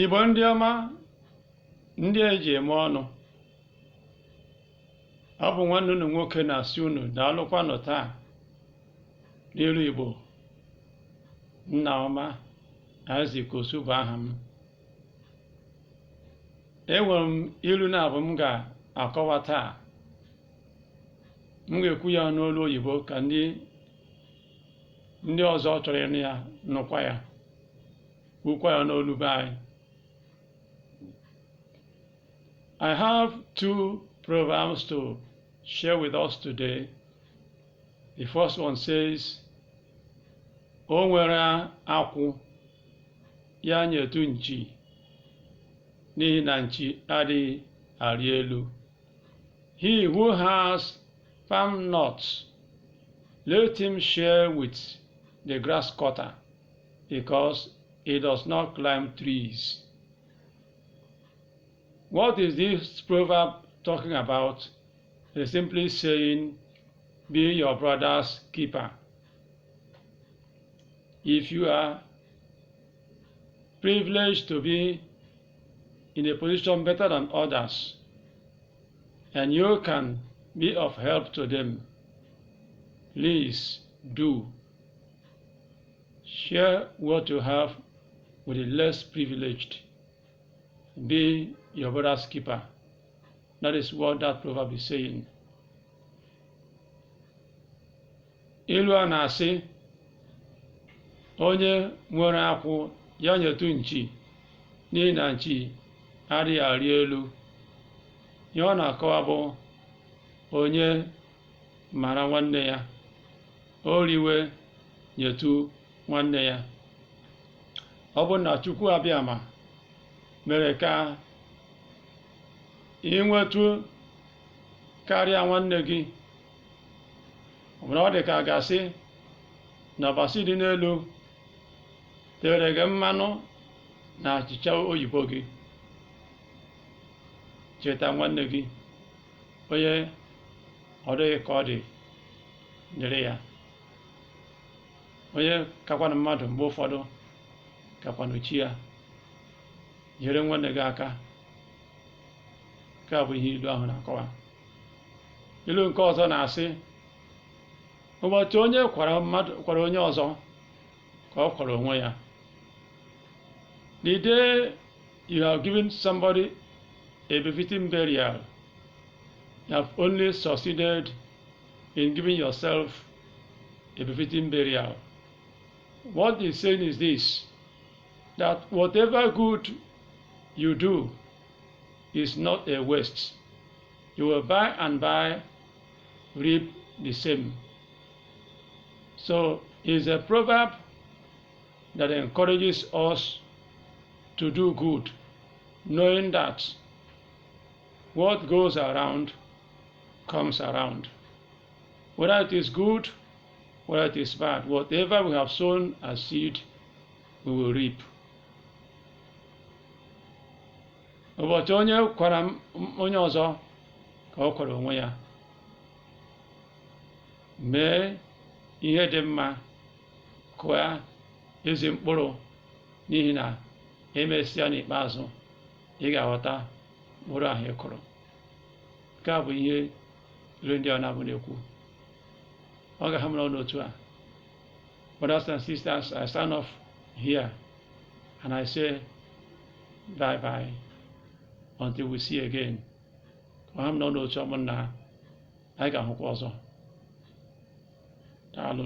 Igbo ndị ọma, ndị eji eme ọnụ, ọ bụ nwanne unu nwoke na-asị unu daalụkwanụ taa n'ilu Igbo. Nnaọma Isaac Osu bụ aha m. Enwere m ilu naabọ m ga-akọwa taa. M ga-ekwu ya n'olu oyibo ka ndị ọzọ chọrọ ịnụ ya nụkwa ya, kwukwa ya n'olu be anyị. I have two proverbs to share with us today. The first one says, O nwere akwụ ya nyetụ nchi n'ihi na nchi adịghị arị elu. He who has palm nuts, let him share with the grass cutter, because he does not climb trees. What is this proverb talking about? It's simply saying, be your brother's keeper. If you are privileged to be in a position better than others, and you can be of help to them, please do. Share what you have with the less privileged. Be your brother's keeper. That is what that proverb is saying. Ilu a na-asị onye nwere akwụ ya nyetụ nchi n'ihi na nchi adịghị arị elu. Ihe ọ na-akọwa bụ onye mara nwanne ya, o riwe nyetụ nwanne ya. Ọ bụrụ na Chukwu Abịama mere ka ị nwetụ karịa nwanne gị, ọ bụrụ ọ dị ka a ga-asị na Ọbasi dị n'elu tere gị mmanụ na achịcha oyibo gị, cheta nwanne gị onye ọ dịghị ka ọ dị nyere ya, onye kakwanụ mmadụ mgbe ụfọdụ kakwanụ chi ya. Nyere nwanne gị aka. Nke a bụ ihe ilu ahụ na-akọwa. Ilu nke ọzọ na-asị ụbọchị onye kwara mmadụ kwara onye ọzọ ka ọ kwara onwe ya. The day you have given somebody a befitting burial, you have only succeeded in giving yourself a befitting burial. What he's saying is this, that whatever good you do is not a waste. You will by and by reap the same. So it's a proverb that encourages us to do good, knowing that what goes around comes around. Whether it is good, whether it is bad, whatever we have sown as seed, we will reap. Ụbọchị onye kwara onye ọzọ ka ọ kwara onwe ya. Mee ihe dị mma, kụọ ezi mkpụrụ, n'ihi na emesịa n'ikpeazụ ị ga-aghọta mkpụrụ ahụ ị kụrụ. Nke a bụ ihe ilu ndị a naabọ na-ekwu. Ọ ga-aha m n'ọnụ otu a. Brothers and sisters, I sign off here and I say bye bye until we see again. Ka ọ ha m n'ọnụ otu a, ụmụnna, anyị ga-ahụkwa ọzọ. Daalụ.